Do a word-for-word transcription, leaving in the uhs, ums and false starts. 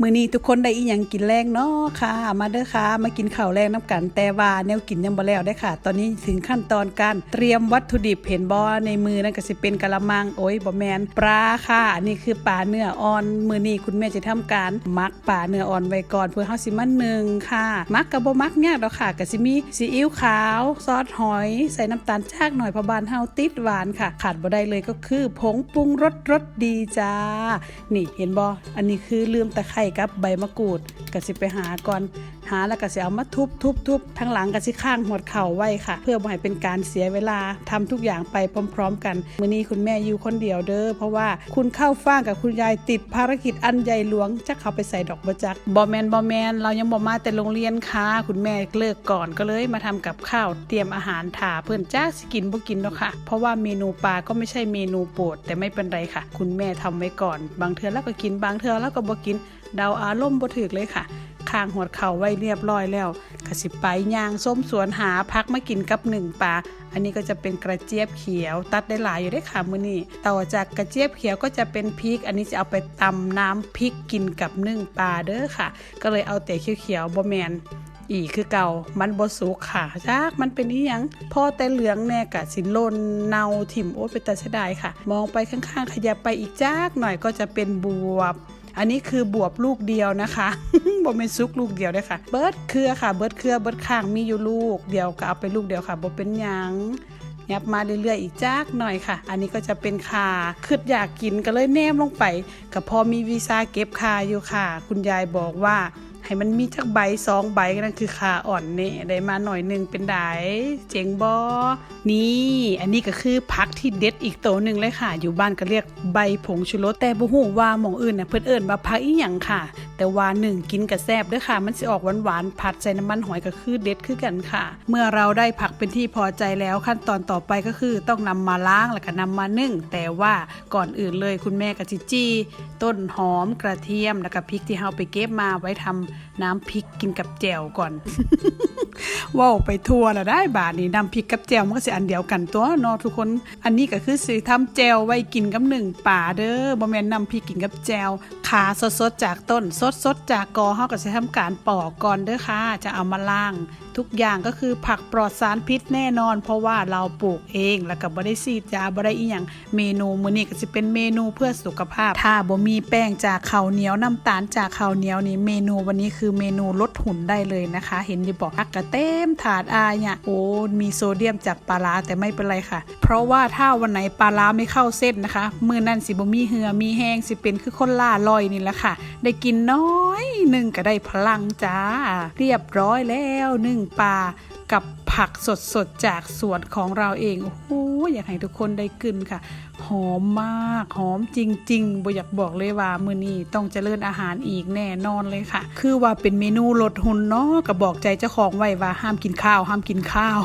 มื้อนี้ทุกคนได้อิหยังกินแลงเนาะค่ะ มาเด้อค่ะ มากินข้าวแลงนำกัน แต่ว่าแนวกินยังบ่แล้วเด้อค่ะ ตอนนี้ถึงขั้นตอนการเตรียมวัตถุดิบ เห็นบ่ ในมือนั่นก็สิเป็นกะละมัง โอ้ย บ่แม่น ปลาค่ะ อันนี้คือปลาเนื้ออ่อน มื้อนี้คุณแม่จะทำการหมักปลาเนื้ออ่อนไว้ก่อน เพื่อเฮาสิมานึ่งค่ะ หมักก็บ่หมักยากดอกค่ะ ก็สิมีซีอิ๊วขาว ซอสหอย ใส่น้ำตาลจักหน่อย เพราะบ้านเฮาติดหวานค่ะ ขาดบ่ได้เลยก็คือผงปรุงรสรสดีจ้า นี่เห็นบ่ อันนี้คือลืมตะไคร้กับใบมะกรูด ก็สิไปหาก่อน หาแล้วก็สิเอามาทุบทุบทุบ ทางหลังก็สิค้างฮอดข้าวไว้ค่ะ เพื่อบ่ให้เป็นการเสียเวลา ทำทุกอย่างไปพร้อมๆกัน มื้อนี้คุณแม่อยู่คนเดียวเด้อ เพราะว่าคุณข้าวฟ่างกับคุณยายติดภารกิจอันใหญ่หลวง จักเขาไปใส่ดอกบ่จัก บ่แม่น บ่แม่น เรายังบ่มาแต่โรงเรียนค่ะ คุณแม่เลิกก่อน ก็เลยมาทำกับข้าว เตรียมอาหารถ่าเพิ่น จักสิกินบ่กินดอกค่ะ เพราะว่าเมนูปลาก็ไม่ใช่เมนูโปรด แต่ไม่เป็นไรค่ะ คุณแม่ทำไว้ก่อน บางเทื่อเราก็กิน บางเทื่อเราก็บ่กิน เดาอารมณ์บ่ถูกเลยค่ะ ค้างฮอดข้าวไว้เรียบร้อยแล้ว ก็สิไปย่างชมสวนหาผักมากินกับนึ่งปลา อันนี้ก็จะเป็นกระเจี๊ยบเขียว ตัดได้หลายอยู่เด้อค่ะมื้อนี้ ต่อจากกระเจี๊ยบเขียวก็จะเป็นพริก อันนี้จะเอาไปตำน้ำพริกกินกับนึ่งปลาเด้อค่ะ ก็เลยเอาแต่เขียวๆ บ่แม่น อีกคือเก่า มันบ่สุกค่ะ จักมันเป็นอิหยัง พอแต่เหลืองแน่ก็สิหล่นเน่าถิ่ม โอ้ย เป็นตาเสียดายค่ะ มองไปข้างๆ ขยับไปอีกจักหน่อยก็จะเป็นบวบ อันนี้คือบวบลูกเดียวนะคะ บ่แม่นสุกลูกเดียวเด้อค่ะ เบิดเครือค่ะ เบิดเครือ เบิดข้าง มีอยู่ลูกเดียว ก็เอาไปลูกเดียวค่ะ บ่เป็นหยัง ยับมาเรื่อยๆ อีกจักหน่อยค่ะ อันนี้ก็จะเป็นข่า คิดอยากกินก็เลยแนมลงไป ก็พอมีวีซ่าเก็บข่าอยู่ค่ะ คุณยายบอกว่าให้มันมีจักใบสองใบ นั่นคือข่าอ่อนนี่ ได้มาหน่อยหนึ่ง เป็นได เจ๋งบ่ นี่ อันนี้ก็คือผักที่เด็ดอีกโตหนึ่งเลยค่ะ อยู่บ้านก็เรียกใบผงชูรส แต่บ่ฮู้ว่าหม่องอื่นน่ะเพิ่นเอิ้นว่าผักอิหยังค่ะ แต่ว่านึ่งกินก็แซ่บเด้อค่ะ มันสิออกหวานๆ ผัดใส่น้ำมันหอยก็คือเด็ดคือกันค่ะ เมื่อเราได้ผักเป็นที่พอใจแล้ว ขั้นตอนต่อไปก็คือต้องนำมาล้างแล้วก็นำมานึ่ง แต่ว่าก่อนอื่นเลยคุณแม่ก็สิจี่ต้นหอม กระเทียม แล้วก็พริกที่เฮาไปเก็บมาไว้ทำน้ำพริกกินกับแจ่วก่อน เว้าไปทั่วละได้ บาดนี้น้ำพริกกับแจ่วมันก็สิอันเดียวกันตั๊วเนาะทุกคน อันนี้ก็คือสิทำแจ่วไว้กินกับนึ่งปลาเด้อ บ่แม่นน้ำพริกกินกับแจ่ว ข่าสดๆจากต้น สดๆจากกอ เฮาก็สิทำการปอกก่อนเด้อค่ะ จะเอามาล้าง ทุกอย่างก็คือผักปลอดสารพิษแน่นอน เพราะว่าเราปลูกเอง แล้วก็บ่ได้ฉีดยา บ่ได้อิหยัง เมนูมื้อนี้ก็สิเป็นเมนูเพื่อสุขภาพ ถ้าบ่มีแป้งจากข้าวเหนียว น้ำตาลจากข้าวเหนียวนี่ เมนูวันนี้คือเมนูลดหุ่นได้เลยนะคะ เห็นอยู่บ่ ผักก็เต็มถาดอายะ โอ้ มีโซเดียมจากปลาร้า แต่ไม่เป็นไรค่ะ เพราะว่าถ้าวันไหนปลาร้าไม่เข้าเส้นนะคะ มื้อนั้นสิบ่มีเหื่อมีแฮง สิเป็นคือคนล่าลอยนี่แหละค่ะ ได้กินน้อยหนึ่งก็ได้พลังจ้า เรียบร้อยแล้วนึ่งปลากับผักสดๆจากสวนของเราเอง โอ้โห อยากให้ทุกคนได้กินค่ะ หอมมาก หอมจริงๆ บ่อยากบอกเลยว่ามื้อนี้ต้องเจริญอาหารอีกแน่นอนเลยค่ะ คือว่าเป็นเมนูลดหุ่นเนาะ ก็บอกใจเจ้าของไว้ว่าห้ามกินข้าว ห้ามกินข้าว